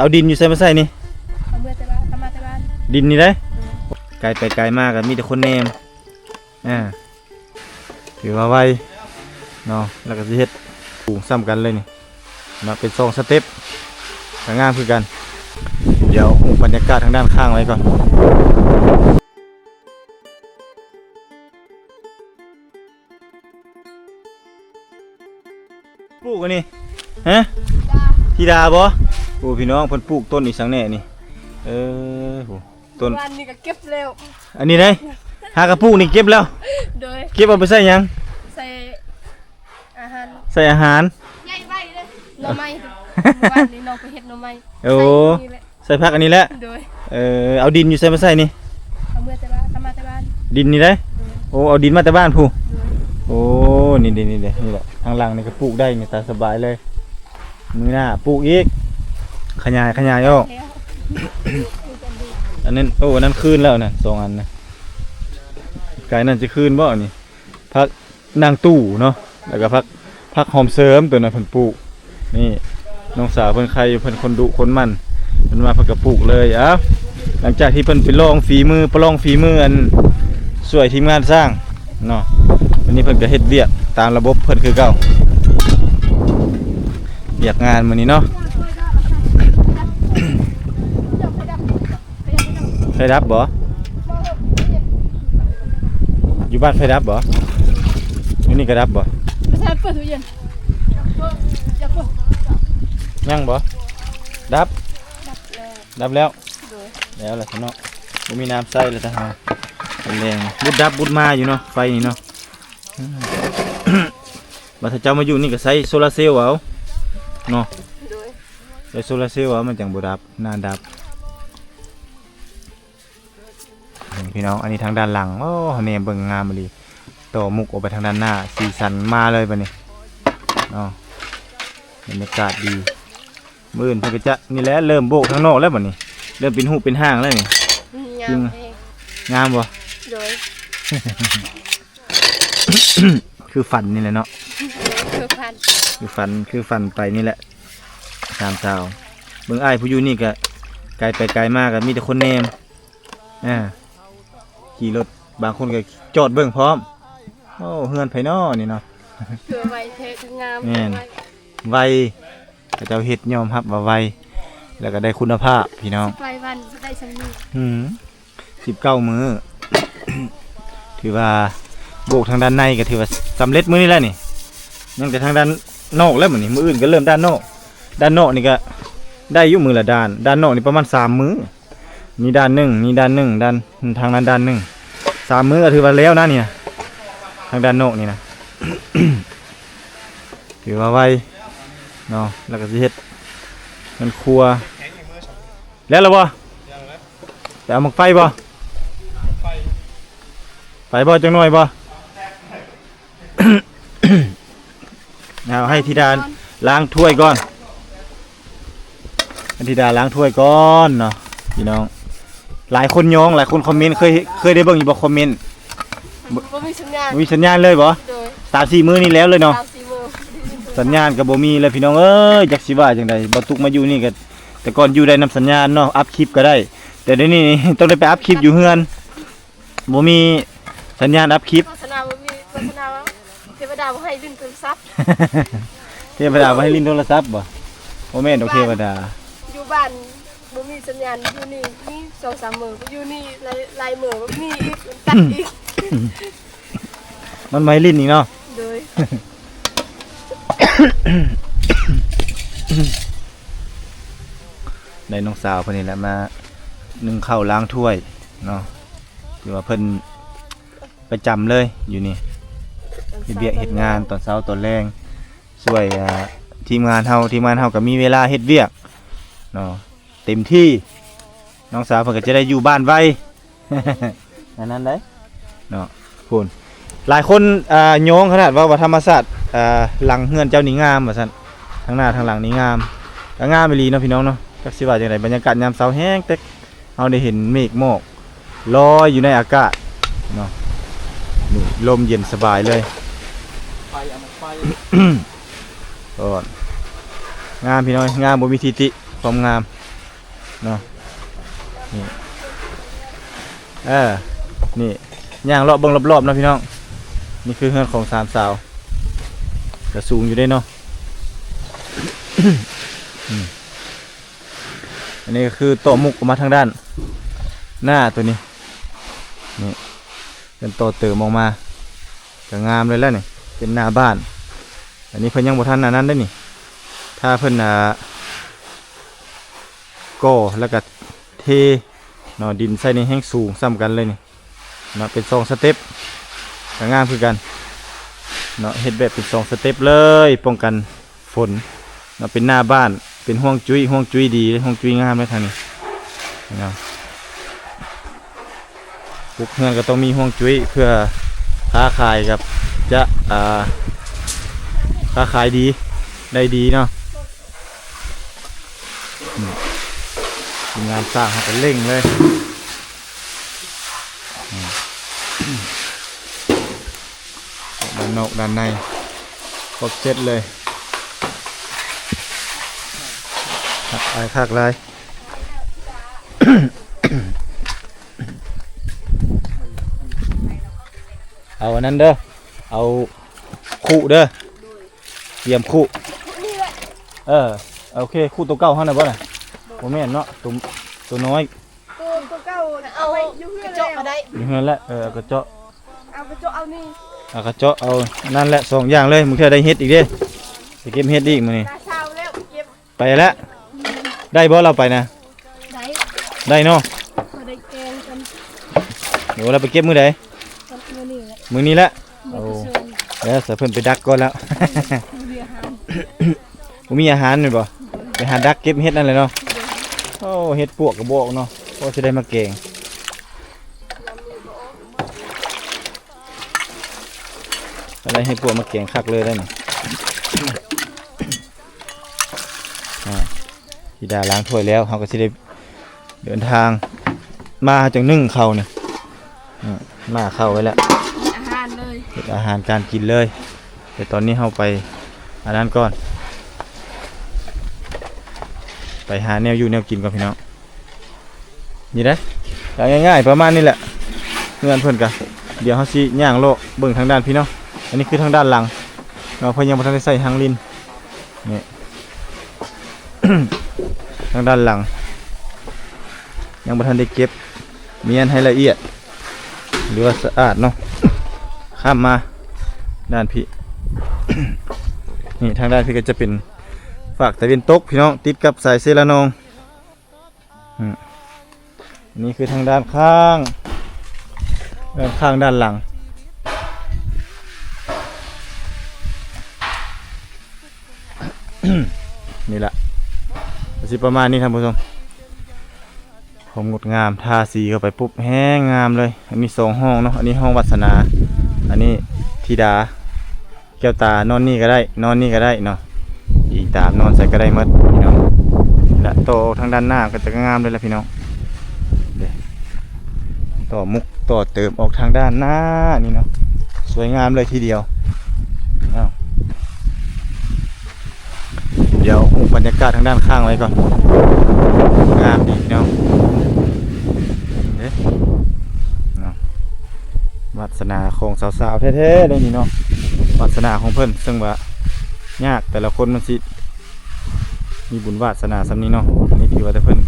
ເອົາດິນຢູ່ໃສມາໃສ່ນີ້? ເອົາເມືອແຕ່ບ້ານ ເອົາມາແຕ່ບ້ານ. ດິນນີ້ເດ້? ໂດຍ. ໄກໄປໄກມາກໍມີແຕ່ຄົນແນມ. ອ່າ ຖືວ່າໄວເນາະ ແລ້ວກໍຊິເຮັດສູງສ່ຳກັນເລີຍນີ້ເນາະ ເປັນສອງສະເຕັບ ກໍງາມຄືກັນ. ດຽວຮູບບັນຍາກາດທາງດ້ານຂ້າງໄວ້ກ່ອນ. ປູກອັນນີ້ ຮະ? ທິດາບໍ່? ໂອ້ ພີ່ນ້ອງ ເພິ່ນປູກຕົ້ນອີ່ສັງແດ່ນີ້? ເອີ ໂຫ ຕົ້ນ ວານນີ້ກໍເກັບແລ້ວ. ອັນນີ້ໄດ໋ ຫາກະປູກນີ້ເກັບແລ້ວ? ໂດຍ. ເກັບເອົາໄປໃສ່ຫຍັງ? ໃສ່ອາຫານ. ໃສ່ອາຫານ. ໃຫຍ່ໄວເດ້ ໜໍ່ໄມ້. ເມື່ອວານນີ້ນ້ອງໄປເຮັດໜໍ່ໄມ້. ໂອ້ ໃສ່ນີ້ແຫຼະ. ໃສ່ຜັກອັນນີ້ແຫຼະ? ໂດຍ. ເອີ ເອົາດິນຢູ່ໃສມາໃສ່ນີ້? ເອົາເມືອແຕ່ບ້ານ ເອົາມາແຕ່ບ້ານ. ດິນນີ້ໄດ໋? ໂດຍ. ໂອ້ ເອົາດິນມາແຕ່ບ້ານພຸ້ນ. ໂດຍ. ໂອ້ ນີ້ເດ້ ນີ້ເດ້ ນີ້ແຫຼະ ທາງຫຼັງນີ້ກໍປູກໄດ້ນີ້ ຕາມສະບາຍເລີຍ. ມື້ໜ້າປູກອີກ ຂະຫຍາຍ ຂະຫຍາຍອອກ. ແລ້ວ ອັນນັ້ນ ໂອ້ ອັນນັ້ນຄືນແລ້ວນະ ສອງອັນນະ. ກາຍນັ້ນຊິຄືນບໍ່ນີ້? ຜັກ ນາງຕູ້ເນາະ ແລ້ວກໍຜັກ ຜັກຫອມເສີມ ຕົວນັ້ນເພິ່ນປູກ. ນີ້ ນ້ອງສາວເພິ່ນໄຄຢູ່ ເພິ່ນຄົນດຸຄົນໝັ່ນ ເພິ່ນວ່າເພິ່ນກໍປູກເລີຍ. ເອົ້າ ຫຼັງຈາກທີ່ເພິ່ນໄປລອງຝີມື ປະລອງຝີມືອັນ ຊ່ວຍທີມງານສ້າງເນາະ, ວັນນີ້ເພິ່ນກໍເຮັດວຽກຕາມລະບົບເພິ່ນຄືເກົ່າ. ວຽກງານມື້ນີ້ເນາະ ໄຟດັບບໍ່? ຢູ່ບ້ານໄຟດັບບໍ່? ຢູ່ນີ້ກໍດັບບໍ່? ບໍ່ທັນເປີດຕູ້ເຢັນ. ຍັງບໍ່? ດັບ? ດັບແລ້ວ. ດັບແລ້ວ? ໂດຍ. ແລ້ວລະຊະເນາະ ບໍ່ມີນ້ຳໃຊ້ແລ້ວຊະເຮົາ. ເປັນແດງບຸດດັບບຸດມາຢູ່ເນາະ ໄຟນີ້ເນາະ. ບັດຖ້າເຈົ້າມາຢູ່ນີ້ກໍໃຊ້ໂຊລາເຊວເອົາເນາະ. ໂດຍ. ໃຊ້ໂຊລາເຊວເອົາ ມັນຈັ່ງບໍ່ດັບ ໜ້າດັບ. ນີ້ພີ່ນ້ອງ ອັນນີ້ທາງດ້ານຫຼັງ. ໂອ້ ແນມເບິ່ງງາມອີ່ຫຼີ. ຕໍ່ມຸກອອກໄປທາງດ້ານໜ້າ ສີສັນມາເລີຍບັດນີ້ເນາະ. ບັນຍາກາດດີ. ມື້ອື່ນເພິ່ນກໍຈະ ນີ້ແຫຼະ ເລີ່ມໂບກທາງນອກແລ້ວບັດນີ້ ເລີ່ມເປັນຮູບເປັນຮ່າງແລ້ວນີ້. ງາມແຮງ. ງາມບໍ່? ໂດຍ. ຄືຝັນນີ້ແຫຼະເນາະ. ໂດຍ ຄືຝັນ ຄືຝັນ ຄືຝັນໄປນີ້ແຫຼະ ສາມສາວ. ເບິ່ງອ້າຍຜູ້ຢູ່ນີ້ກະ ໄກໄປໄກມາກະມີແຕ່ຄົນແນມ. ອ່າ ຂີ່ລົດ ບາງຄົນກໍຈອດເບິ່ງພ້ອມ. ໂອ້ ເຮືອນໃຜນໍນີ້ເນາະ. ເອີ ໄວແທ້ ງາມ. ແມ່ນ ໄວ ເຂົາເຈົ້າເຮັດຍອມຮັບວ່າໄວ ແລ້ວກໍໄດ້ຄຸນນະພາບພີ່ນ້ອງ. ສິບປາຍວັນໄດ້ຊ່ຳນີ້. ອືມ ສິບເກົ້າມື້ ຖືວ່າໂບກທາງດ້ານໃນກໍຖືວ່າສຳເລັດມື້ນີ້ແຫຼະນີ້. ຍັງແຕ່ທາງດ້ານນອກແລ້ວມື້ນີ້ ມື້ອື່ນກໍເລີ່ມດ້ານນອກ. ດ້ານນອກນີ້ກໍໄດ້ຢູ່ມື້ລະດ້ານ ດ້ານນອກນີ້ປະມານສາມມື້. ນີ້ດ້ານໜຶ່ງ ນີ້ດ້ານໜຶ່ງ ດ້ານທາງນັ້ນດ້ານໜຶ່ງ. ສາມມື້ກໍຖືວ່າແລ້ວນະນີ້ນະ ທາງດ້ານນອກນີ້ນະ. ຖືວ່າໄວເນາະ. ແລ້ວກໍຊິເຮັດເຮືອນຄົວແລ້ວລະບໍ່? ໄປເອົາໝາກໄຟບໍ່? ໄປບໍ່ ຈັກໜ້ອຍບໍ່? ເອົາໃຫ້ທິດາລ້າງຖ້ວຍກ່ອນ ໃຫ້ທິດາລ້າງຖ້ວຍກ່ອນເນາະພີ່ນ້ອງ. ຫຼາຍຄົນຍ້ອງ ຫຼາຍຄົນຄອມເມັນ ເຄີຍ ເຄີຍໄດ້ເບິ່ງຢູ່ບໍ່ຄອມເມັນ? ບໍ່ມີສັນຍານ ບໍ່ມີສັນຍານເລີຍບໍ່? ໂດຍ. ສາມສີ່ມື້ນີ້ແລ້ວເລີຍເນາະ. ສາມສີ່ມື້ ສັນຍານກໍບໍ່ມີແລ້ວພີ່ນ້ອງເອີຍ. ຈັກຊິວ່າຈັ່ງໃດ ບໍ່ຕຸກມາຢູ່ນີ້ກໍ ແຕ່ກ່ອນຢູ່ໄດ້ນຳສັນຍານເນາະ ອັບຄລິບກໍໄດ້ ແຕ່ດຽວນີ້ຕ້ອງໄດ້ໄປອັບຄລິບຢູ່ເຮືອນ. ບໍ່ມີສັນຍານອັບຄລິບ. ໂຄສະນາບໍ່ມີ ໂຄສະນາວ່າເທວະດາບໍ່ໃຫ້ຫຼິ້ນໂທລະສັບ. ເທວະດາບໍ່ໃຫ້ຫຼິ້ນໂທລະສັບບໍ່? ບໍ່ແມ່ນດອກເທວະດາ. ຢູ່ບ້ານບໍ່ມີສັນຍານ ຢູ່ນີ້ມີສອງສາມມື້ ຢູ່ນີ້ຫຼາຍ ຫຼາຍມື້ບໍ່ມີອີກ ຕັດອີກ. ມັນບໍ່ໃຫ້ຫຼິ້ນອີກເນາະ. ໂດຍ. ໄດ້ນ້ອງສາວເພິ່ນນີ້ແຫຼະມາໜຶ້ງເຂົ້າລ້າງຖ້ວຍເນາະ. ຖືວ່າເພິ່ນປະຈຳເລີຍຢູ່ນີ້ ເຮັດວຽກເຮັດງານຕອນເຊົ້າຕອນແລງ ຊ່ວຍ ອ່າ ທີມງານເຮົາ. ທີມງານເຮົາກໍມີເວລາເຮັດວຽກເນາະ ເຕັມທີ່. ນ້ອງສາວເພິ່ນກໍຈະໄດ້ຢູ່ບ້ານໄວ ອັນນັ້ນໄດ໋ເນາະ. ພຸ້ນ ຫຼາຍຄົນ ອ່າ ຍ້ອງຂະໜາດເວົ້າວ່າທຳມະຊາດ ອ່າ ຫຼັງເຮືອນເຈົ້ານີ້ງາມວ່າຊັ້ນ ທາງໜ້າທາງຫຼັງນີ້ງາມ. ກໍງາມອີ່ຫຼີເນາະພີ່ນ້ອງເນາະ. ຈັກຊິວ່າຈັ່ງໃດ ບັນຍາກາດຍາມເຊົ້າແຮງແຕ່ ເຮົາໄດ້ເຫັນເມກໝອກລອຍຢູ່ໃນອາກາດເນາະ. ນີ້ລົມເຢັນສະບາຍເລີຍ. ໄຟ ເອົາໄຟ ໂອ້ ງາມພີ່ນ້ອງ ງາມບໍ່ມີທິຕິ ຄວາມງາມ. ເນາະ ນີ້ ເອີ ນີ້ ຍ່າງເລາະເບິ່ງລອບໆເນາະພີ່ນ້ອງ. ນີ້ຄືເຮືອນຂອງສາມສາວ ກະສູງຢູ່ເດ້ເນາະ. ອືມ ອັນນີ້ກະຄືຕໍ່ມຸກອອກມາທາງດ້ານໜ້າໂຕນີ້ ນີ້ ເພິ່ນຕໍ່ເຕີມອອກມາ ກະງາມເລີຍແຫຼະນີ້ ເປັນໜ້າບ້ານ. ອັນນີ້ເພິ່ນຍັງບໍ່ທັນອັນນັ້ນເດ້ນີ້ ຖ້າເພິ່ນ ອ່າ ກໍ່ແລ້ວກະເທເນາະ ດິນໃສ່ນີ້ແຮ່ງສູງສ່ຳກັນເລີຍນີ້ເນາະ ເປັນສອງສະເຕັບ ກະງາມຄືກັນເນາະ. ເຮັດແບບເປັນສອງສະເຕັບເລີຍ ປ້ອງກັນ ຝົນເນາະ ເປັນໜ້າບ້ານ ເປັນຮ່ວງຈຸ້ຍ ຮ່ວງຈຸ້ຍດີ ຮ່ວງຈຸ້ຍງາມເລີຍທາງນີ້ເນາະ. ປຸກເຮືອນກະຕ້ອງມີຮ່ວງຈຸ້ຍ ເພື່ອຄ້າຂາຍກັບຈະ ອ່າ ຄ້າຂາຍດີ ໄດ້ດີເນາະ. ອືມ ທີມງານສ້າງເຮົາກະເລັ່ງເລີຍ ອືມ ດ້ານນອກດ້ານໃນ ຄົບເຊັດເລີຍ ຄັກຫຼາຍ ຄັກຫຼາຍ. ເອົາອັນນັ້ນເດີ ເອົາຄຸເດີ ຕຽມຄຸ ເອີ ໂອເຄ ຄຸໂຕເກົ່າຫັ້ນນະບໍ່ນະ? ບໍ່ແມ່ນເນາະ ໂຕ ໂຕນ້ອຍ ໂຕ ໂຕເກົ່າເອົາໄວ້ຢູ່ເຮືອນ ກະເຈາະກະໄດ້ ຢູ່ເຮືອນແຫຼະ ເອີ ກະເຈາະ ເອົາກະເຈາະ ເອົານີ້ ເອົາກະເຈາະ ເອົານັ້ນແຫຼະ ສອງຢ່າງເລີຍ. ມື້ເທື່ອໄດ້ເຮັດອີກເດ້ ໄປເກັບເຫັດອີກມື້ນີ້ ຕາເຊົ້າແລ້ວໄປເກັບ ໄປແລ້ວ ໄດ້ບໍ່ລາວໄປນະ? ໄດ້ ໄດ້ເນາະ ພໍໄດ້ແກງກັນ. ໂອ້ ລາວໄປເກັບມື້ໃດ? ມື້ນີ້ແຫຼະ ມື້ນີ້ແຫຼະ. ໂອ້ ແລ້ວສາເພິ່ນໄປດັກກ່ອນແລ້ວ ບໍ່ມີອາຫານ ບໍ່ມີອາຫານແມ່ນບໍ່? ໄປຫາດັກເກັບເຫັດນັ້ນແຫຼະເນາະ. ໂອ້ ເຫັດປວກກະບໍ່ອອກເນາະ ພໍຊິໄດ້ມາແກງ ກະໄດ້ເຫັດປວກມາແກງຄັກເລີຍໄດ໋ນີ້. ອາ ທິດາລ້າງຖ້ວຍແລ້ວ ເຮົາກະຊິໄດ້ເດີນທາງມາ ເຮົາຈັ່ງໜຶ້ງເຂົ້ານີ້ ອາ ໝ້າເຂົ້າໄວ້ແລ້ວ ອາຫານເລີຍ ເຮັດອາຫານການກິນເລີຍ. ແຕ່ຕອນນີ້ເຮົາໄປອັນນັ້ນກ່ອນ ໄປຫາແນວຢູ່ແນວກິນກ່ອນພີ່ນ້ອງ. ນີ້ເດ້ ກະງ່າຍໆປະມານນີ້ແຫຼະ ເຮືອນເພິ່ນກະ ດຽວເຮົາຊິຍ່າງເລາະເບິ່ງທາງດ້ານພີ້ເນາະ. ອັນນີ້ຄືທາງດ້ານຫຼັງເນາະ ເພິ່ນຍັງບໍ່ທັນໄດ້ໃສ່ຮາງລິ້ນ ນີ້ ທາງດ້ານຫຼັງ ຍັງບໍ່ທັນໄດ້ເກັບ ມ້ຽນໃຫ້ລະອຽດ ຫຼືວ່າສະອາດເນາະ. ຂ້າມມາດ້ານພີ້ ນີ້ ທາງດ້ານພີ້ກະຈະເປັນຟາກຕາເວັນຕົກພີ່ນ້ອງ ຕິດກັບສາຍເຊລະນອງ. ອືມ ນີ້ຄືທາງດ້ານຂ້າງ ດ້ານຂ້າງດ້ານຫຼັງ ນີ້ລະ ກະຊິປະມານນີ້ທ່ານຜູ້ຊົມ. ຄວາມງົດງາມ ທາສີເຂົ້າໄປປຸບແຮງງາມເລີຍ. ອັນນີ້ສອງຫ້ອງເນາະ ອັນນີ້ຫ້ອງວັດສະໜາ ອັນນີ້ທິດາ ແກ້ວຕາ ນອນນີ້ກະໄດ້ ນອນນີ້ກະໄດ້ເນາະ ອີງຕາມນອນໃສກະໄດ້ໝົດພີ່ນ້ອງ. ລະຕໍ່ທາງດ້ານໜ້າກະຈະງາມເລີຍລະພີ່ນ້ອງ ເດ້ ຕໍ່ມຸກຕໍ່ເຕີມອອກທາງດ້ານໜ້ານີ້ເນາະ ສວຍງາມເລີຍທີດຽວ. ອ້າວ ດຽວເອົາຮູບບັນຍາກາດທາງດ້ານຂ້າງໄວ້ກ່ອນ ງາມດີພີ່ນ້ອງ ເດ້ເນາະ. ວາດສະໜາຂອງສາວໆແທ້ໆເດ້ນີ້ເນາະ ວາດສະໜາຂອງເພິ່ນ ເຊິ່ງວ່າຍາກ ແຕ່ລະຄົນມັນຊິມີບຸນວາດສະໜາສ່ຳນີ້ເນາະ. ນີ້ຖືວ່າແຕ່ເພິ່ນ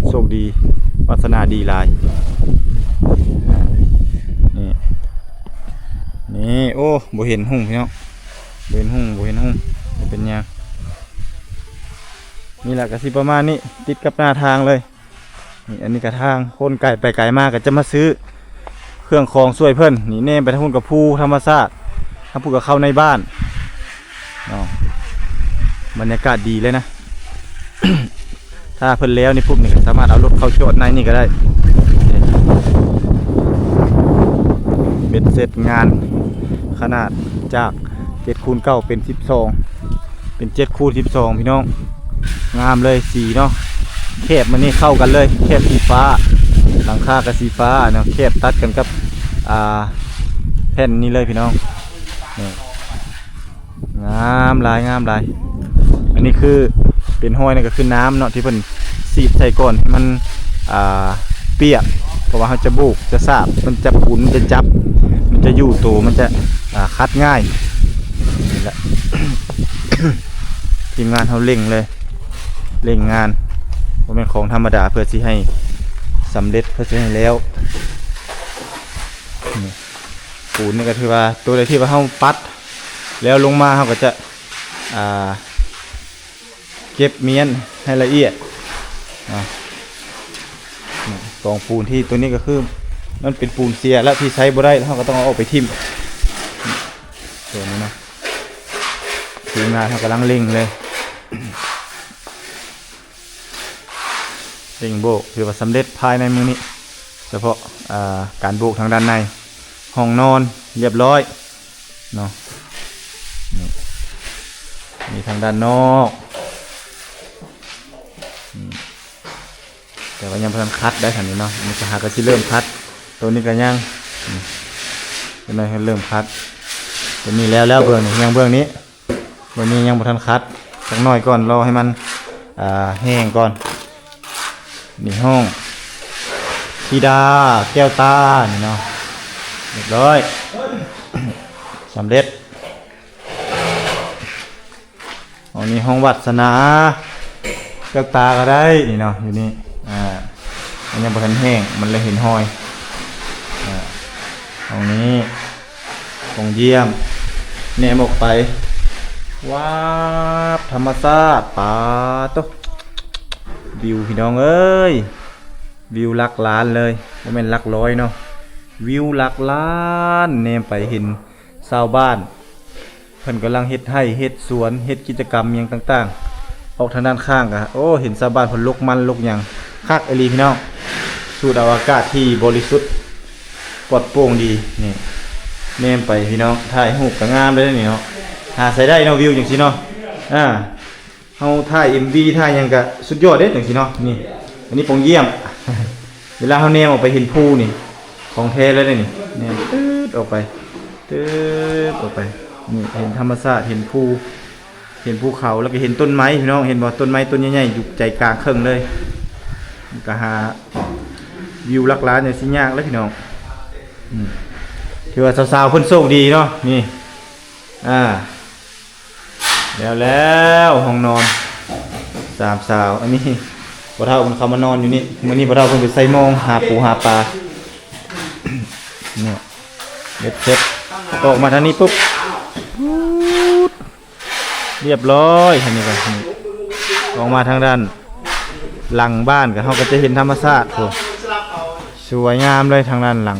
ໂຊກດີ ວາດສະໜາດີຫຼາຍ. ອາ ນີ້ ນີ້ ໂອ້ ບໍ່ເຫັນຫຸ່ງພີ່ນ້ອງ ບໍ່ເຫັນຫຸ່ງ ບໍ່ເຫັນຫຸ່ງ ບໍ່ເປັນຫຍັງ. ນີ້ລະກະຊິປະມານນີ້ ຕິດກັບໜ້າທາງເລີຍ. ນີ້ ອັນນີ້ກະທາງ ຄົນໄກໄປໄກມາກະຈະມາຊື້ເຄື່ອງຂອງຊ່ວຍເພິ່ນ. ນີ້ແນມໄປທາງພຸ້ນກະພູທຳມະຊາດ ທາງພຸ້ນກະເຂົ້າໃນບ້ານເນາະ ບັນຍາກາດດີເລີຍນະ. ຖ້າເພິ່ນແລ້ວນີ້ປຸບນີ້ກະສາມາດເອົາລົດເຂົ້າຈອດໃນນີ້ກະໄດ້. ເບັດເສັດງານຂະໜາດຈາກເຈັດຄູນເກົ້າເປັນສິບສອງ ເປັນເຈັດຄູນສິບສອງພີ່ນ້ອງ. ງາມເລີຍສີເນາະ ແຄບມັນນີ້ເຂົ້າກັນເລີຍ ແຄບສີຟ້າ ຫຼັງຄາກະສີຟ້າເນາະ ແຄບຕັດກັນກັບ ອ່າ ແຜ່ນນີ້ເລີຍພີ່ນ້ອງ. ນີ້ ງາມຫຼາຍ ງາມຫຼາຍ. ອັນນີ້ຄືເປັນຫ້ອຍ ນັ້ນກະຄືນ້ຳເນາະ ທີ່ເພິ່ນ ສີດໃສ່ກ່ອນໃຫ້ມັນ ອ່າ ປຽກ ເພາະວ່າເຮົາຈະໂບກ ຈະສາບ ມັນຈະ ປູນມັນຈະຈັບ ມັນຈະຢູ່ໂຕ ມັນຈະ ອ່າ ຂັດງ່າຍ. ນີ້ແຫຼະ ທີມງານເຮົາເລັ່ງເລີຍ ເລັ່ງງານ ບໍ່ແມ່ນຂອງທຳມະດາ ເພື່ອຊິໃຫ້ສຳເລັດ ເພື່ອຊິໃຫ້ແລ້ວ. ນີ້ ປູນນີ້ກໍຖືວ່າ ໂຕໃດທີ່ວ່າເຮົາປັດແລ້ວລົງມາ ເຮົາກໍຈະ ອ່າ ເກັບມ້ຽນໃຫ້ລະອຽດເນາະ. ນີ້ ກອງປູນທີ່ ໂຕນີ້ກໍຄືມັນເປັນປູນເສຍແລ້ວ ທີ່ໃຊ້ບໍ່ໄດ້ແລ້ວ ເຮົາກໍຕ້ອງເອົາອອກໄປຖິ້ມ ໂຕນີ້ເນາະ. ທີມງານເຮົາກຳລັງເລັ່ງເລີຍ ເລັ່ງໂບກ ຖືວ່າສຳເລັດພາຍໃນມື້ນີ້ ສະເພາະ ອ່າ ການໂບກທາງດ້ານໃນ. ຫ້ອງນອນລຽບຮ້ອຍເນາະ ນີ້ ມີທາງດ້ານນອກ ນີ້ ແຕ່ວ່າຍັງບໍ່ທັນຂັດໄດ້ ທາງນີ້ເນາະ. ນີ້ກໍຫາກໍຊິເລີ່ມຂັດ ໂຕນີ້ກໍຍັງ ນີ້ ຈັກໜ້ອຍເລີ່ມຂັດ ໂຕນີ້ແລ້ວ ແລ້ວເບື້ອງນີ້ ຍັງເບື້ອງນີ້ ເບື້ອງນີ້ຍັງບໍ່ທັນຂັດ ຈັກໜ້ອຍກ່ອນ ລໍໃຫ້ມັນ ອ່າ ແຫ້ງກ່ອນ. ນີ້ຫ້ອງທິດາແກ້ວຕານີ້ເນາະ ຮຽບຮ້ອຍ ສຳເລັດ. ອັນນີ້ຫ້ອງວາດສະໜາແກ້ວຕາກໍໄດ້ນີ້ເນາະ ຢູ່ນີ້ ອ່າ ມັນຍັງບໍ່ທັນແຫ້ງ ມັນເລີຍເຫັນຮອຍ ອ່າ ຫ້ອງນີ້ ປ່ອງຢ້ຽມ ແນມອອກໄປ ວາບ ທຳມະຊາດ ປາໂຕ ວິວ ພີ່ນ້ອງເອີຍ ວິວຫຼັກລ້ານເລີຍ ບໍ່ແມ່ນຫຼັກຮ້ອຍເນາະ ວິວຫຼັກລ້ານ. ແນມໄປເຫັນຊາວບ້ານ ເພິ່ນກຳລັງເຮັດໄຮ່ເຮັດສວນ ເຮັດກິດຈະກຳຫຍັງຕ່າງໆ. ອອກທາງດ້ານຂ້າງກະ ໂອ້ ເຫັນຊາວບ້ານເພິ່ນລົກມັນລົກຫຍັງ ຄັກອີ່ຫຼີພີ່ນ້ອງ. ສູດເອົາອາກາດທີ່ບໍລິສຸດປອດໂປ່ງດີ. ນີ້ ແນມໄປພີ່ນ້ອງ ຖ່າຍຮູບກະງາມເດ້ນີ້ເນາະ. ຫາໃສໄດ້ເນາະ ວິວຈັ່ງຊີ້ເນາະ. ອ່າ ເຮົາຖ່າຍເອັມວີ ຖ່າຍຫຍັງກະສຸດຍອດເດ້ຈັ່ງຊີ້ເນາະ. ນີ້ ອັນນີ້ປ່ອງຢ້ຽມ ເວລາເຮົາແນມອອກໄປເຫັນພູນີ້ ຂອງແທ້ເລີຍເດ້ນີ້. ແນມ ຕຶດ ອອກໄປ ຕຶດ ອອກໄປ ນີ້ ເຫັນທຳມະຊາດ ເຫັນພູ ເຫັນພູເຂົາ ແລ້ວກໍເຫັນຕົ້ນໄມ້ພີ່ນ້ອງ. ເຫັນບໍ່ ຕົ້ນໄມ້ຕົ້ນໃຫຍ່ໆ ຢູ່ໃຈກາງເຄິ່ງເລີຍ. ມັນກໍຫາວິວຫຼັກລ້ານຈັ່ງຊີ້ຍາກເລີຍພີ່ນ້ອງ. ອືມ ຖືວ່າສາວໆເພິ່ນໂຊກດີເນາະ. ນີ້ ອ່າ ແລ້ວ ແລ້ວ ຫ້ອງນອນສາມສາວ. ອັນນີ້ພໍ່ເຖົ້າເພິ່ນເຂົ້າມານອນຢູ່ນີ້. ມື້ນີ້ພໍ່ເຖົ້າເພິ່ນໄປໃສ່ມອງ ຫາປູຫາປາ. ນີ້ ເບັດເສັດ ອອກມາທາງນີ້ປຸບ ປຶດ ລຽບຮ້ອຍ. ທາງນີ້ກໍ ນີ້ ອອກມາທາງດ້ານຫຼັງບ້ານກໍ ເຮົາກໍຈະເຫັນທຳມະຊາດ ໂອ້ ສວຍງາມເລີຍທາງດ້ານຫຼັງ.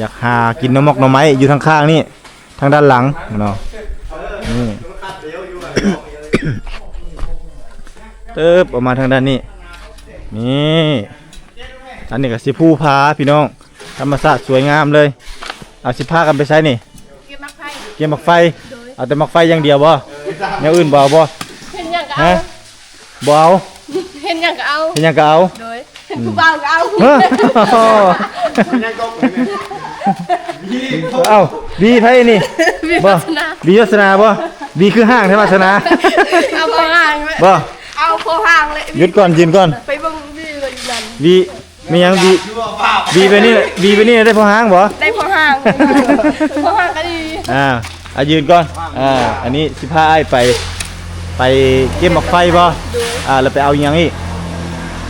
ຢາກຫາກິນໜໍ່ໝອກໜໍ່ໄມ້ຢູ່ທາງຂ້າງນີ້ ທາງດ້ານຫຼັງເນາະ. ນີ້ ຕຶບ ອອກມາທາງດ້ານນີ້. ນີ້ ອັນນີ້ກໍຊິພູຜາພີ່ນ້ອງ ທຳມະຊາດສວຍງາມເລີຍ. ເອົາ ຊິພາກັນໄປໃສນີ້? ເກັບໝາກໄຟ ເກັບໝາກໄຟ. ໂດຍ ເອົາແຕ່ໝາກໄຟຢ່າງດຽວບໍ່? ແນວອື່ນບໍ່ເອົາບໍ່? ເຫັນຫຍັງກໍເອົາ. ຮະ? ບໍ່ເອົາ ເຫັນຫຍັງກໍເອົາ ເຫັນຫຍັງກໍເອົາ. ໂດຍ ເຫັນຜູ້ບ່າວກໍເອົາ. ເອີ ເອົ້າ ບີໃຜນີ້? ບີວັດສະໜາ ບໍ່ ບີວັດສະໜາບໍ່? ບີຄືຮ່າງແທ້ ວັດສະໜາ. ເອົາບໍ່ຮ່າງ ບໍ່ ເອົາພໍຮ່າງເລີຍ. ຢຸດກ່ອນ ຢືນກ່ອນ ໄປເບິ່ງບີເລີຍຢູ່ນັ້ນ. ບີ ແມ່ນຫຍັງບີ ບີໄປນີ້ ບີໄປນີ້ໄດ້ພໍຮ່າງບໍ່? ໄດ້ພໍຮ່າງ ພໍຮ່າງກໍດີ. ອ່າ ອ່າ ຢືນກ່ອນ. ອ່າ ອັນນີ້ຊິພາອ້າຍໄປ ໄປເກັບໝາກໄຟບໍ່? ໂດຍ ອ່າ ແລ້ວໄປເອົາຫຍັງອີກ?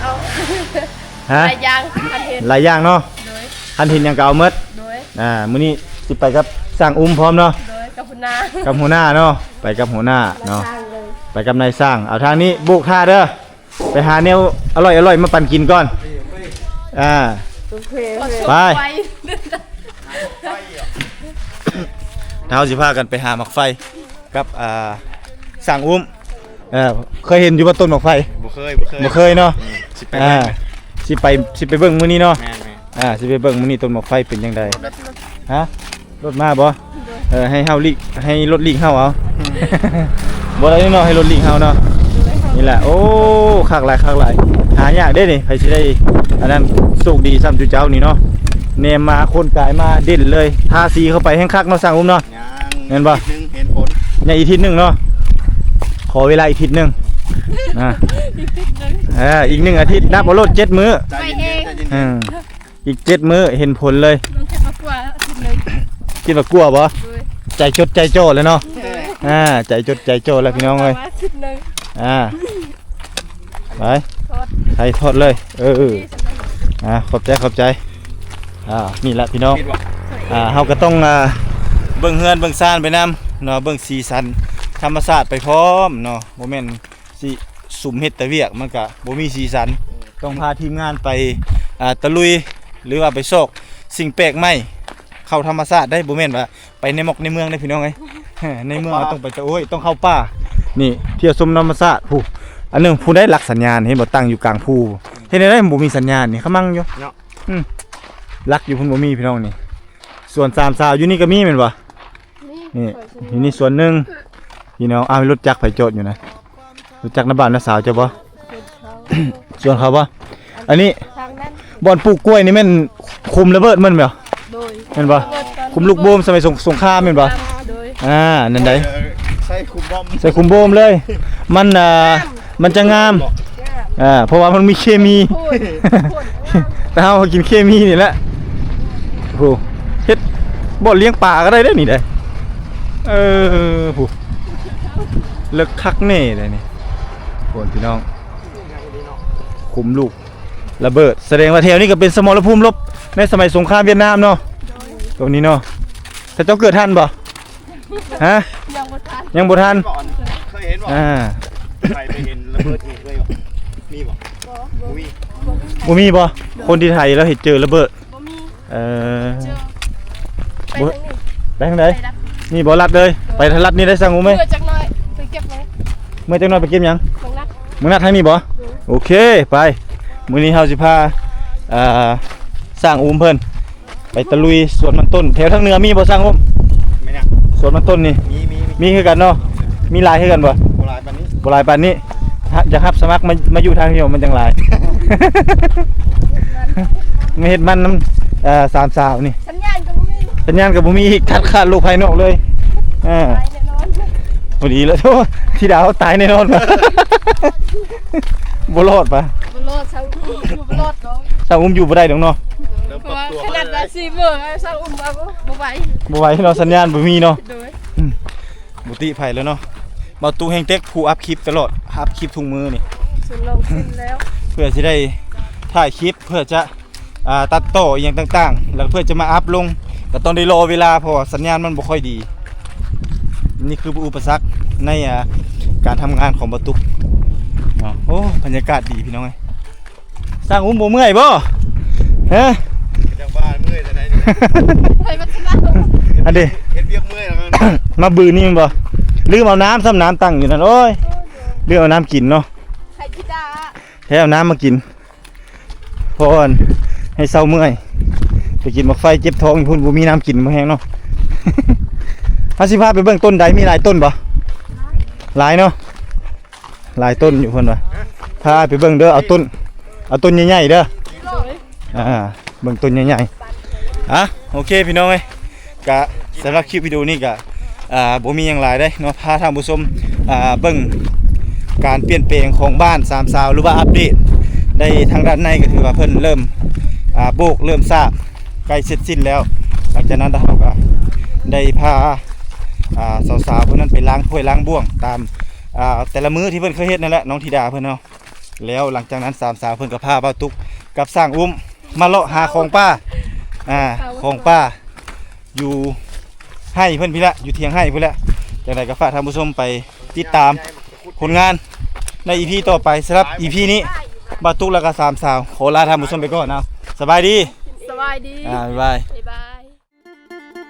ເອົາ ຮະ? ຫຼາຍຢ່າງ ຄັນເຫັນ ຫຼາຍຢ່າງເນາະ. ໂດຍ ຄັນເຫັນຫຍັງກໍເອົາໝົດ. ໂດຍ ອ່າ ມື້ນີ້ຊິໄປກັບຊ່າງອຸ້ມພ້ອມເນາະ. ໂດຍ ກັບຫົວໜ້າ ກັບຫົວໜ້າເນາະ. ໄປກັບຫົວໜ້າເນາະ ໄປກັບນາຍຊ່າງ. ເອົາ ທາງນີ້ໂບກທ່າເດີ. ໄປຫາແນວອະລ່ອຍໆມາປັນກິນກ່ອນ. ອ່າ ໂອເຄ ໂອເຄ ໄປ ເຮົາຊິພາກັນໄປຫາໝາກໄຟກັບ ອ່າ ຊ່າງອຸ້ມ. ເອີ ເຄີຍເຫັນຢູ່ບໍ່ຕົ້ນໝາກໄຟ? ບໍ່ເຄີຍ ບໍ່ເຄີຍ ບໍ່ເຄີຍເນາະ. ອືມ ຊິໄປ ອ່າ ເບິ່ງ ຊິໄປ ຊິໄປເບິ່ງມື້ນີ້ເນາະ. ແມ່ນໆ ອ່າ ຊິໄປເບິ່ງມື້ນີ້ຕົ້ນໝາກໄຟເປັນຈັ່ງໃດ. ຮະ? ລົດມາບໍ່? ໂດຍ ເອີ ໃຫ້ເຮົາຫຼີກ ໃຫ້ລົດຫຼີກເຮົາເອົາ. ບໍ່ໄດ້ເນາະ ໃຫ້ລົດຫຼີກເຮົາເນາະ. ໂດຍ ນີ້ແຫຼະ ໂອ້ ຄັກຫຼາຍ ຄັກຫຼາຍ ຫາຍາກເດ້ນີ້ ໃຜຊິໄດ້ອັນນັ້ນ ໂຊກດີຊ່ຳຈຸເຈົ້ານີ້ເນາະ. ແນມມາຄົນກາຍມາເດັ່ນເລີຍ ທາສີເຂົ້າໄປແຮ່ງຄັກເນາະ ຊ່າງອຸ້ມເນາະ. ຍັງ ແມ່ນບໍ່? ອີກທິດໜຶ່ງເຫັນຜົນ ຍັງອີກທິດໜຶ່ງເນາະ ຂໍເວລາອີກທິດໜຶ່ງ. ອ່າ ອີກທິດໜຶ່ງ ເອີ ອີກໜຶ່ງອາທິດ ນັບເອົາໂລດເຈັດມື້ ໃຈເຢັນໆ ໃຈເຢັນໆ ເອີ ອີກເຈັດມື້ເຫັນຜົນເລີຍ. ນ້ອງຄິດວ່າກົວອາທິດໜຶ່ງ ຄິດວ່າກົວບໍ່? ໂດຍ ໃຈຈົດໃຈຈໍ້ແລ້ວເນາະ. ໂດຍ ອ່າ ໃຈຈົດໃຈຈໍ້ແລ້ວພີ່ນ້ອງເອີຍ. ອາທິດໜຶ່ງ ອ່າ ໄປ ຖອດ ໃຫ້ຖອດເລີຍ. ເອີ ອ່າ ຂອບໃຈ ຂອບໃຈ. ອ່າ ນີ້ແຫຼະພີ່ນ້ອງ ອ່າ ເຮົາກໍຕ້ອງ ອ່າ ເບິ່ງເຮືອນເບິ່ງຊານໄປນຳເນາະ ເບິ່ງສີສັນທຳມະຊາດໄປພ້ອມເນາະ ບໍ່ແມ່ນ ຊິສຸມເຮັດແຕ່ວຽກ ມັນກະບໍ່ມີສີສັນ. ຕ້ອງພາທີມງານໄປ ອ່າ ຕະລຸຍ ຫຼືວ່າໄປຊອກສິ່ງແປກໃໝ່ເຂົ້າທຳມະຊາດໄດ້ ບໍ່ແມ່ນວ່າໄປໃນໝອກໃນເມືອງເດ້ພີ່ນ້ອງເອີຍ. ໃນເມືອງເຮົາຕ້ອງໄປຕະ ໂອ້ຍ ຕ້ອງເຂົ້າປ່າ. ນີ້ ທ່ຽວຊົມທຳມະຊາດ. ຜູ້ ອັນໜຶ່ງ ຜູ້ໃດຫຼັກສັນຍານ ເຫັນບໍ່ ຕັ້ງຢູ່ກາງພູ. ເຮັດແນວໃດມັນບໍ່ມີສັນຍານນີ້ ຂະມັງຢູ່. ເນາະ ອືມ ຫຼັກຢູ່ພຸ້ນບໍ່ມີພີ່ນ້ອງ. ນີ້ສວນສາມສາວ ຢູ່ນີ້ກໍມີແມ່ນບໍ່? ນີ້ ຢູ່ນີ້ສວນໜຶ່ງພີ່ນ້ອງ. ອ້າວ ລົດຈັກໃຜຈອດຢູ່ນະ? ລົດຈັກນຳບ່າວນຳສາວເຈົ້າບໍ່? ສວນເຂົາ ສວນເຂົາບໍ່? ອັນນີ້ ທາງນັ້ນ ບ່ອນປູກກ້ວຍນີ້ແມ່ນຄຸມລະເບີດມັນບໍ່? ໂດຍ ແມ່ນບໍ່? ລະເບີດຕອນ ຄຸມລູກໂບມສະໄໝສົງ ສົງຄາມແມ່ນບໍ່? ໂດຍ ອ່າ ນັ້ນໃດ ເອີ ໃສ່ຄຸມບອມ ໃສ່ຄຸມໂບມເລີຍ. ມັນ ອ່າ ມັນຈະງາມ ອ່າ ເພາະວ່າມັນມີເຄມີ. ໂອ້ຍ ແຕ່ເຮົາກິນເຄມີນີ້ແຫຼະ. ໂອ້ ເຮັດບ່ອນລ້ຽງປາກໍໄດ້ເດ້ນີ້ເດ້. ເອີ ຜູ້ ເລິກຄັກແນ່ເດ້ນີ້ ໂອ້ ພີ່ນ້ອງ ຄຸມລູກລະເບີດ. ສະແດງວ່າແຖວນີ້ກໍເປັນສະໝໍລະພູມລົບໃນສະໄໝສົງຄາມຫວຽດນາມເນາະ ໂຕນີ້ເນາະ. ເຂົາເຈົ້າເກີດທັນບໍ່? ຮະ? ຍັງບໍ່ທັນ ຍັງບໍ່ທັນ. ເຄີຍເຫັນບໍ່? ອ່າ ໃຜໄປເຫັນລະເບີດເອງເຄີຍບໍ່? ມີບໍ່? ບໍ່ ບໍ່ມີ ບໍ່ມີບໍ່? ຄົນທີ່ໄທລາວເຮັດເຈີລະເບີດ ບໍ່ມີ. ເອີ ເຈີ ໄປທາງນີ້ ໄປທາງໃດ? ໄປທາງນີ້ ນີ້ບໍ່? ລັດເລີຍ ໄປທາງລັດນີ້ໄດ້. ຊ່າງຮູ້ໄໝ? ເມື່ອຈັກໜ້ອຍໄປເກັບໄວ້ ເມື່ອຈັກໜ້ອຍໄປເກັບຫຍັງ? ບັກນັດ ບັກນັດທາງນີ້ບໍ່? ໂດຍ ໂອເຄ ໄປ. ມື້ນີ້ເຮົາຊິພາ ເອີ ຊ່າງອຸ້ມເພິ່ນ ໄປຕະລຸຍສວນມັນຕົ້ນ. ແຖວທາງເໜືອມີບໍ່ຊ່າງອຸ້ມ? ແມ່ນຫຍັງ? ສວນມັນຕົ້ນນີ້ ມີ ມີ ມີ ມີຄືກັນເນາະ. ມີຫຼາຍຄືກັນບໍ່? ບໍ່ຫຼາຍປານນີ້ ບໍ່ຫຼາຍປານນີ້. ຮະ ຢາກຮັບສະໝັກມາ ມາຢູ່ທາງນີ້ມັນຈັ່ງຫຼາຍ ມາເຮັດມັນນຳ ເອີ ສາມສາວນີ້. ສັນຍານກໍບໍ່ມີ ສັນຍານກໍບໍ່ມີອີກ ຕັດຂາດໂລກພາຍນອກເລີຍ. ເອີ ຕາຍແນ່ນອນ ພໍດີແລ້ວ. ໂທ້ ທິດາເຮົາຕາຍແນ່ນອນ ບໍ່ລອດປະ? ບໍ່ລອດ ຊ່າງອຸ້ມຢູ່ບໍ່ລອດດອກ ຊ່າງອຸ້ມຢູ່ບໍ່ໄດ້ດອກເນາະ. ເພາະວ່າຂະໜາດວ່າຊີເວີ ຊ່າງອຸ້ມວ່າບໍ່ ບໍ່ໄຫວ ບໍ່ໄຫວເນາະ ສັນຍານບໍ່ມີເນາະ. ໂດຍ ອືມ ບໍ່ຕິໃຜແລ້ວເນາະ. ບ່າວຕຸກແຮ່ງເຕັກຜູ້ອັບຄລິບຕະຫຼອດ ອັບຄລິບທຸກມື້ນີ້ ສຸນລອງສຸນແລ້ວ ເພື່ອຊິໄດ້ຖ່າຍຄລິບ ເພື່ອຈະ ອ່າ ຕັດຕໍ່ອີ່ຫຍັງຕ່າງໆ ແລ້ວເພື່ອຈະມາອັບລົງ ກໍຕ້ອງໄດ້ລໍເວລາ ເພາະວ່າສັນຍານມັນບໍ່ຄ່ອຍດີ. ນີ້ຄືອຸປະສັກໃນ ອ່າ ການທຳງານຂອງບ່າວຕຸກເນາະ. ໂອ້ ບັນຍາກາດດີພີ່ນ້ອງເອີຍ. ຊ່າງອຸ້ມບໍ່ເມື່ອຍບໍ່? ຮະ? ຈັ່ງວ່າເມື່ອຍຈັ່ງໃດນີ້ ໃຜມັນຊະນະ ອັນນີ້ ເຮັດວຽກເມື່ອຍແລ້ວ ມາບືນນີ້ແມ່ນບໍ່? ລືມເອົານ້ຳຊ້ຳ ນ້ຳຕັ້ງຢູ່ນັ້ນ. ໂອ້ຍ ລືມເອົານ້ຳກິນເນາະ ໃຜຊິດ່າ ແທ້ເອົານ້ຳມາກິນ. ເພາະວ່າໃຫ້ເຊົາເມື່ອຍ ໄປກິນໝາກໄຟເຈັບທ້ອງຢູ່ພຸ້ນ ບໍ່ມີນ້ຳກິນ ບໍ່ແຮງເນາະ. ເຮົາຊິພາໄປເບິ່ງຕົ້ນໃດ ມີຫຼາຍຕົ້ນບໍ່? ຫຼາຍເນາະ ຫຼາຍຕົ້ນຢູ່ເພິ່ນວ່າ. ພາໄປເບິ່ງເດີ ເອົາຕົ້ນ ເອົາຕົ້ນໃຫຍ່ໆເດີ. ໂດຍ ອ່າ ເບິ່ງຕົ້ນໃຫຍ່ໆ. ອ່ະ ໂອເຄພີ່ນ້ອງເອີຍ ກະສຳລັບຄລິບວິດີໂອນີ້ກະ ອ່າ ບໍ່ມີຫຍັງຫຼາຍເດ້ເນາະ ພາທ່ານຜູ້ຊົມ ອ່າ ເບິ່ງການປ່ຽນແປງຂອງບ້ານສາມສາວ ຫຼືວ່າອັບເດດໃນທາງດ້ານໃນ ກໍຖືວ່າເພິ່ນເລີ່ມ ອ່າ ໂບກ ເລີ່ມສາບ ໃກ້ເສັດສິ້ນແລ້ວ. ຫຼັງຈາກນັ້ນເຮົາກໍໄດ້ພາ ອ່າ ສາວໆ ເພິ່ນນັ້ນໄປລ້າງຖ້ວຍລ້າງບ່ວງຕາມ ອ່າ ແຕ່ລະມື້ທີ່ເພິ່ນເຄີຍເຮັດນັ້ນແຫຼະ ນ້ອງທິດາເພິ່ນເນາະ. ແລ້ວຫຼັງຈາກນັ້ນສາມສາວເພິ່ນກໍພາບ່າວຕຸກກັບຊ່າງອຸ້ມມາເລາະຫາຂອງປ່າ ອ່າ ຂອງປ່າຢູ່ໄຮ່ເພິ່ນພີ້ແຫຼະ ຢູ່ຖຽງໄຮ່ພຸ້ນແຫຼະ. ຈັ່ງໃດກໍຝາກທ່ານຜູ້ຊົມໄປຕິດຕາມຜົນງານໃນອີພີຕໍ່ໄປ. ສຳລັບອີພີນີ້ ບ່າວຕຸກແລ້ວກໍສາມສາວຂໍລາທ່ານຜູ້ຊົມໄປກ່ອນເນາະ. ສະບາຍດີ ສະບາຍດີ ອ່າ ບາຍບາຍ ບາຍບາຍ.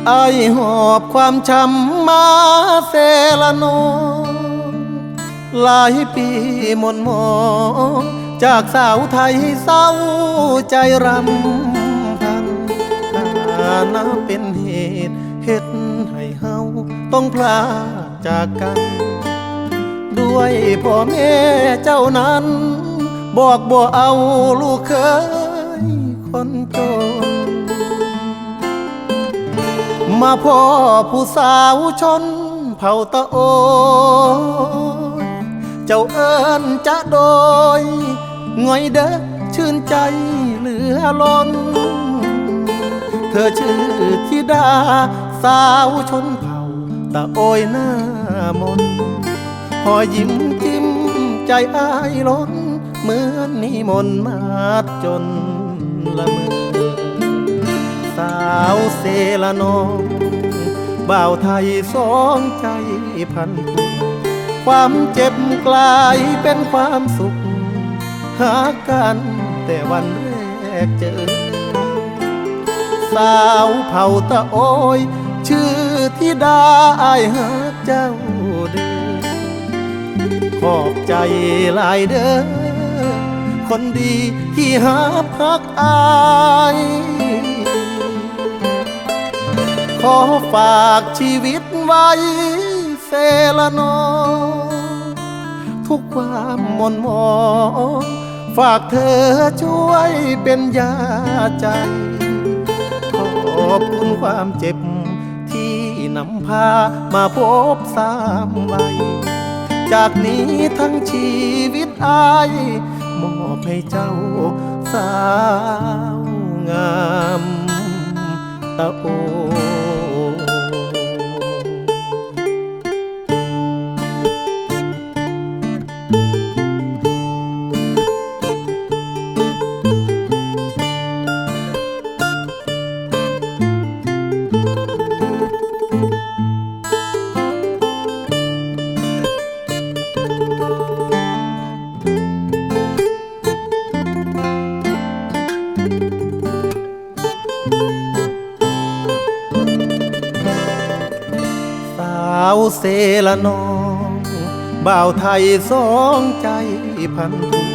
ອ້າຍຫອບຄວາມຊ້ຳມາແຊລະນອງ ຫຼາຍປີໝົນໝອງ ຈາກສາວໄທເສົ້າໃຈຣຳພັນ ຖານະເປັນເຫດ ເຮັດໃຫ້ເຮົາຕ້ອງພລາກຈາກກັນ ດ້ວຍພໍ່ແມ່ເຈົ້ານັ້ນ ບອກບໍ່ເອົາລູກເຂີຍຄົນຈົນ ມາພໍ້ຜູ້ສາວຊົນ ເຜົ່າຕະໂອຍ ເຈົ້າເອີ້ນຈະໂດຍ ງ່ອຍເດີ ຊື່ນໃຈເຫຼືອລົ້ນ ເທີຊື່ທິດາ ສາວຊົນເຜົ່າຕະໂອຍໜ້າມົນ ຮອຍຍິ້ມຈິ້ມໃຈອ້າຍລົ້ນ ເໝືອນນິມົນມາດຈົນລະເມີ ສາວເຊລະນອງ ບ່າວໄທສອງໃຈພັນຜູກ ຄວາມເຈັບກລາຍເປັນຄວາມສຸກ ຮັກກັນແຕ່ວັນແລກເຈີ ສາວເຜົ່າຕະໂອຍ ຊື່ທິດາ ອ້າຍຮັກເຈົ້າເດີ ຂອບໃຈຫຼາຍເດີ ຄົນດີທີ່ຮັບຮັກອ້າຍ ຂໍຝາກຊີວິດໄວ້ເຊລະນອງ ທຸກຄວາມໝົນໝອງ ຝາກເທີຊ່ວຍເປັນຢາໃຈ ຂອບຄຸນຄວາມເຈັບ ທີ່ນຳພາມາພົບຊ້ຳໄວ ຈາກນີ້ທັງຊີວິດອ້າຍ ມອບໃຫ້ເຈົ້າສາວງາມຕະໂອຍ. ສາວເຊລະນອງ ບ່າວໄທສອງໃຈພັນຜູກ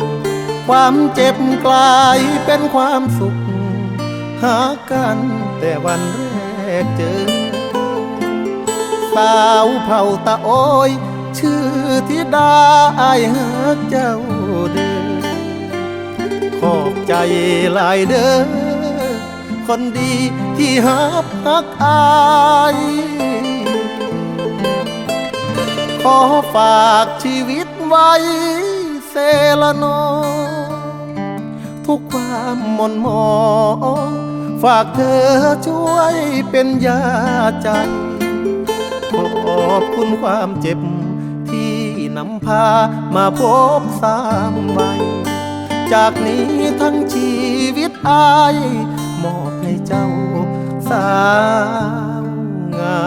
ຄວາມເຈັບກລາຍເປັນຄວາມສຸກ ຮັກກັນແຕ່ວັນແລກເຈີ ສາວເຜົ່າຕະໂອຍ ຊື່ທິດາ ອ້າຍຮັກເຈົ້າເດີ ຂອບໃຈຫຼາຍເດີ ຄົນດີທີ່ຮັບຮັກອ້າຍ ຂໍຝາກຊີວິດໄວ້ເຊລະນອງ ທຸກຄວາມໝົນໝອງ ຝາກເທີຊ່ວຍເປັນຢາໃຈ ຂອບຄຸນຄວາມເຈັບ ທີ່ນຳພາມາພົບຊ້ຳໄວ ຈາກນີ້ທັງຊີວິດອ້າຍ ມອບໃຫ້ເຈົ້າສາວງາ